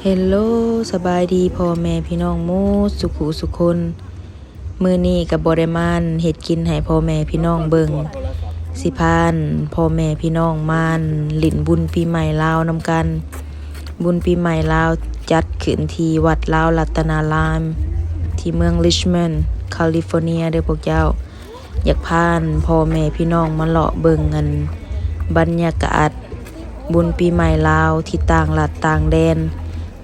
ເຮລໂລ ສະບາຍດີພໍ່ແມ່ພີ່ນ້ອງໝົດສຸຂູສຸຄົນ. ມື້ນີ້ກໍບໍ່ໄດ້ມາເຮັດກິນໃຫ້ພໍ່ແມ່ພີ່ນ້ອງເບິ່ງ, ຊິພາພໍ່ແມ່ພີ່ນ້ອງມາຫຼິ້ນບຸນປີໃໝ່ລາວນຳກັນ. ບຸນປີໃໝ່ລາວຈັດຂຶ້ນທີ່ວັດລາວລັດຕະນາລາມ ທີ່ເມືອງລິດຊະມອນ ຄາລີຟໍເນຍເດີພວກເຈົ້າ. ຢາກພາພໍ່ແມ່ພີ່ນ້ອງມາເລາະເບິ່ງອັນບັນຍາກາດບຸນປີໃໝ່ລາວທີ່ຕ່າງລັດຕ່າງແດນ,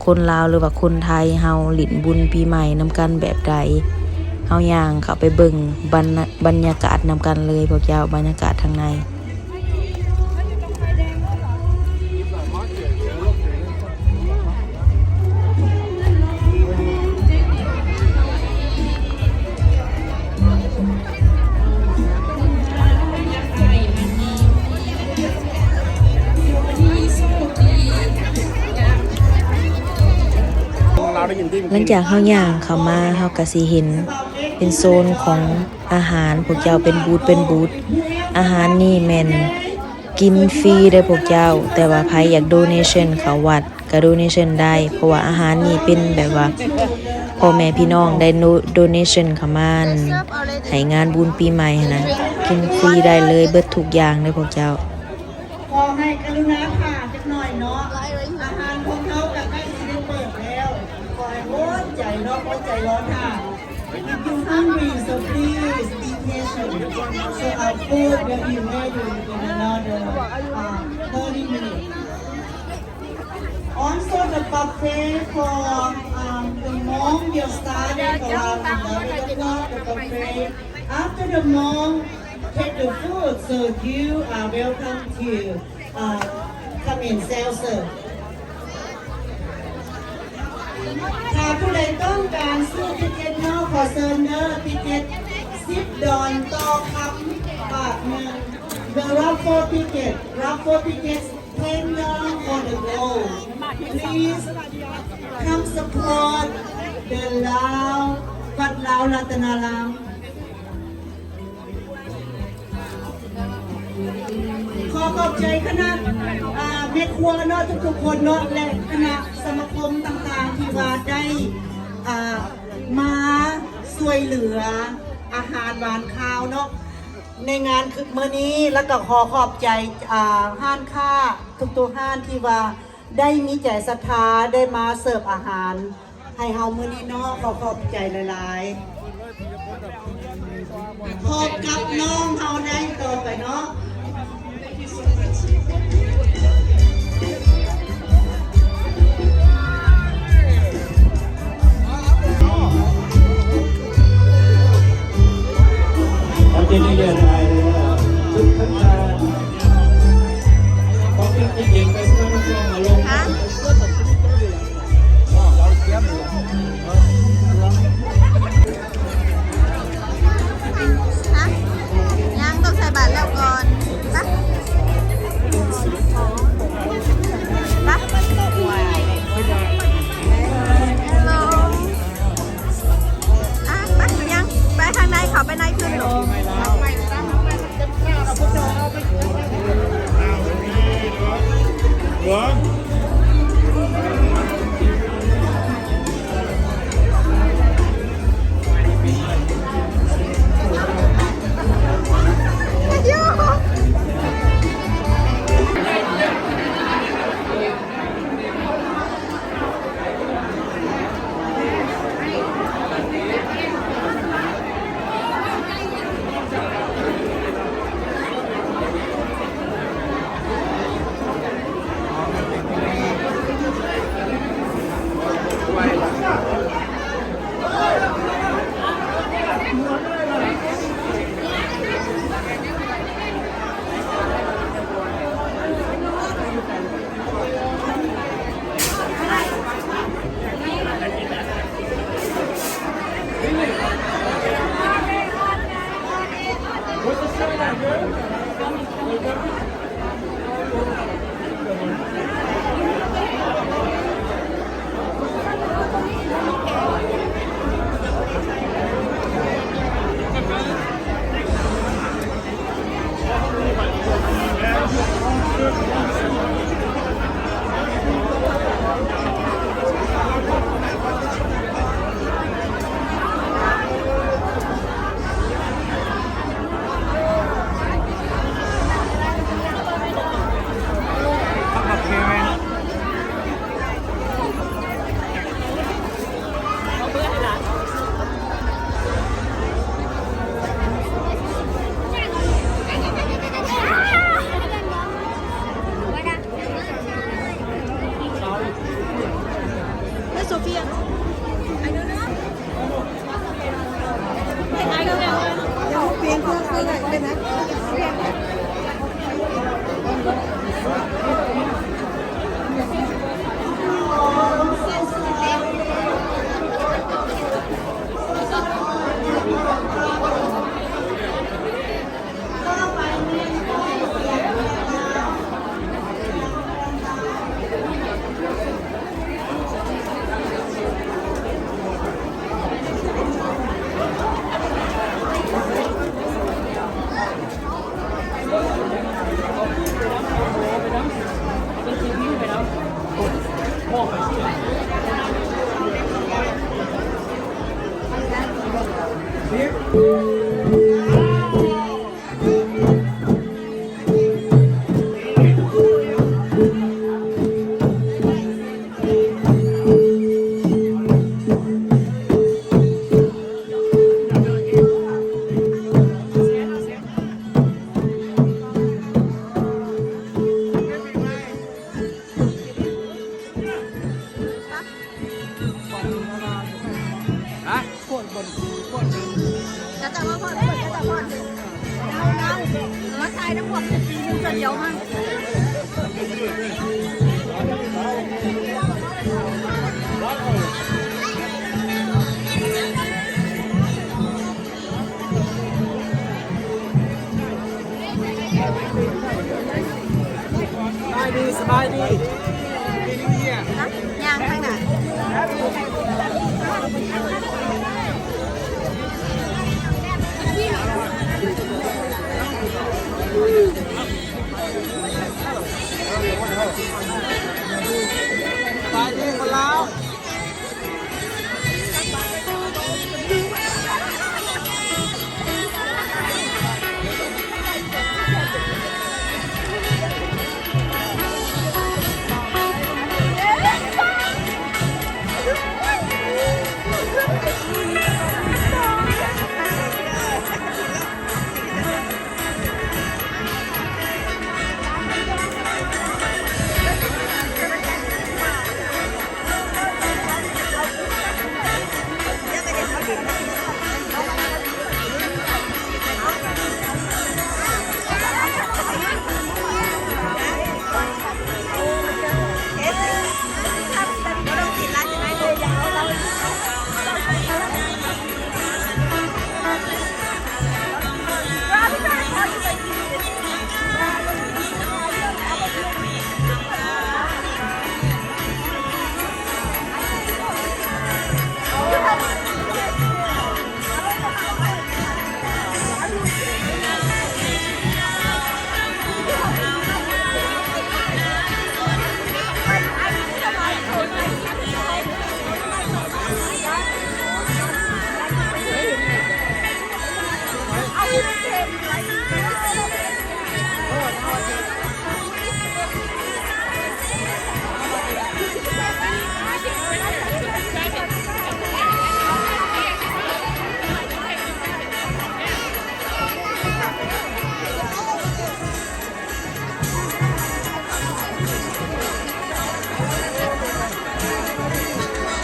ຄົນລາວ ຫຼືວ່າຄົນໄທເຮົາຫຼິ້ນບຸນປີໃໝ່ນຳກັນແບບໃດ. ເຮົາຍ່າງເຂົ້າໄປເບິ່ງບັນ ບັນຍາກາດນຳກັນເລີຍພວກເຈົ້າ, ບັນຍາກາດທາງໃນ. ຫຼັງຈາກເຮົາຍ່າງເຂົ້າມາ ເຮົາກະຊິເຫັນເປັນໂຊນຂອງອາຫານ ພວກເຈົ້າ, ເປັນບູດ ເປັນບູດ. ອາຫານນີ້ແມ່ນ ກິນຟຣີເດີພວກເຈົ້າ, ແຕ່ວ່າໃຜຢາກໂດເນເຊິນເຂົ້າວັດກໍໂດເນເຊິນໄດ້, ເພາະວ່າອາຫານນີ້ເປັນແບບວ່າພໍ່ແມ່ພີ່ນ້ອງໄດ້ໂນ ໂດເນເຊິນເຂົ້າມາໃຫ້ງານບຸນປີໃໝ່ຫັ້ນນະ. ກິນຟຣີໄດ້ເລີຍເບິດທຸກຢ່າງເດີພວກເຈົ້າ. ຂໍໃຫ້ກະລຸນາຖ້າຈັກໜ້ອຍເນາະ, ອາຫານຂອງເຮົາກໍໃກ້ຊິໄດ້ເປີດແລ້ວ. ຂໍໃຫ້ອົດໃຈເນາະ, ອົດໃຈລໍຖ້າ. If you're hungry, so please be patient. So our food will be ready in another, uh, thirty minutes. Also, the buffet for, um, the Hmong will start at around eleven o'clock, the buffet. After the Hmong take the food, so you are welcome to, uh, come and self-serve. ຖ້າຜູ້ໃດຕ້ອງການຊື້ຕິກເກັດເນາະ, ຂໍເຊີນເດີ, ຕິກເກັດສິບດອນຕໍ່ຄຳບາດໜຶ່ງ. The raffle ticket, raffle tickets ten dong for the gold. Please come support the Lao, ວັດລາວລັດຕະນາລາມ. ຂໍຂອບໃຈຄະນະ ອ່າ ແມ່ຄົວເນາະ ທຸກໆຄົນເນາະ ແລະ ຄະນະສະມາຄົມຕ່າງໆ ທີ່ວ່າໄດ້ ອ່າ ມາຊ່ວຍເຫຼືອອາຫານຫວານຄາວເນາະ ໃນງານຄືນມື້ນີ້. ແລ້ວກໍຂໍຂອບໃຈ ອ່າ ຮ້ານຄ້າທຸກໆຮ້ານທີ່ວ່າ ໄດ້ມີໃຈສັດທາ ໄດ້ມາເສີບອາຫານໃຫ້ເຮົາມື້ນີ້ເນາະ. ຂໍຂອບໃຈຫຼາຍໆ. ພົບກັບນ້ອງເຮົາໄດ້ຕໍ່ໄປເນາະ. ຍັງ ຕ້ອງໃສ່ບາດແລ້ວກ່ອນ. Sofia. I don't know. ຮະ? ສະບາຍດີ ສະບາຍດີ Happy New Year ຍ່າງທາງໜ້າ ສະບາຍດີຄົນລາວ.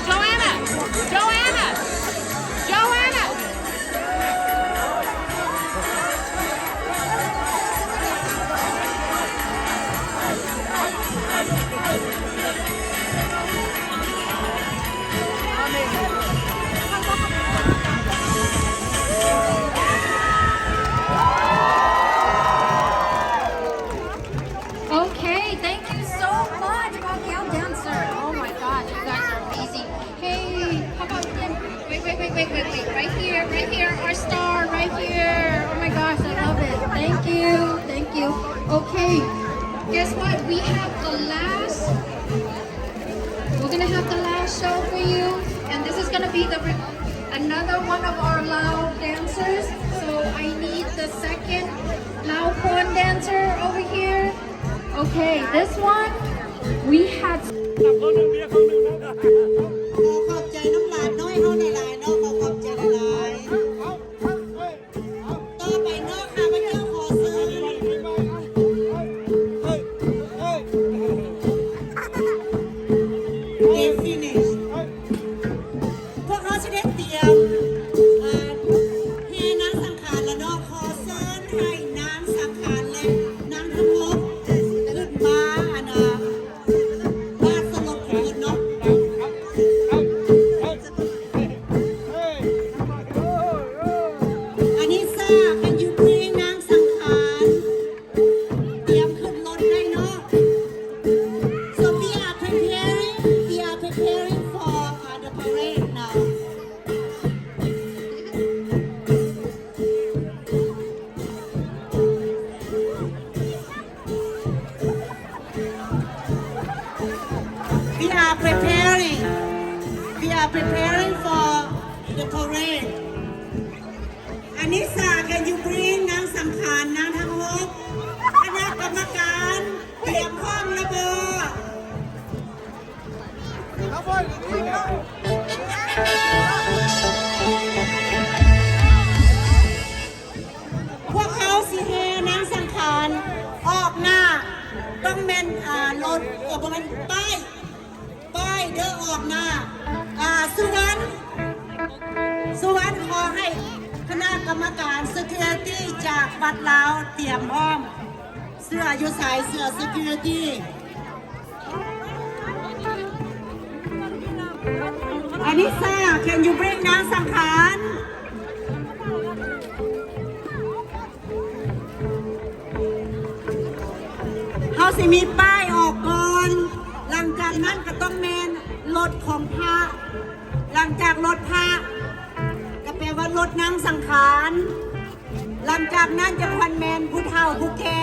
Joanna! Joanna! Joanna! Okay, thank you so much, Raquel Dancer. Oh my gosh, you guys are amazing. Hey, how about again? Wait, wait, wait, wait, wait, wait. Right here, right here, our star, right here. Oh my gosh, I love it. Thank you, thank you. Okay, guess what? We have the last, we're gonna have the last show for you, and this is gonna be the re-, another one of our Lao dancers. So I need the second Lao Khon dancer over here. Okay, this one, we had ຂໍຂອບໃຈນ້ຳຫຼານນ້ອຍເຮົາຫຼາຍໆເນາະ ຂໍຂອບໃຈຫຼາຍໆ. ຕໍ່ໄປເນາະ ຂ້າພະເຈົ້າຂໍເຊີນ They finish. We are preparing. We are preparing for the parade. Anissa, can you bring ນາງສັງຂານ ນາງທັງຫົກ? ຄະນະກຳມະການຕຽມພ້ອມແລ້ວບໍ? ພວກເຮົາຊິແຫ່ນາງສັງຂານອອກໜ້າ ຕ້ອງແມ່ນ ອ່າ ລົດ ເອີ ບໍ່ແມ່ນ ປ້າຍ ປ້າຍເດີ ອອກໜ້າ. ອ່າ ສຸວັນ ສຸວັນ ຂໍໃຫ້ຄະນະກຳມະການ security ຈາກວັດລາວຕຽມພ້ອມ. ເສື້ອຢູ່ໃສ? ເສື້ອ security. Anissa, can you bring ນາງສັງຂານ? ເຮົາຊິມີປ້າຍອອກກ່ອນ, ຫຼັງຈາກນັ້ນກໍຕ້ອງແມ່ນລົດຂອງພະ, ຫຼັງຈາກລົດພະກໍແປວ່າລົດນາງສັງຂານ, ຫຼັງຈາກນັ້ນຈະຄ່ອຍແມ່ນຜູ້ເຖົ້າຜູ້ແກ່.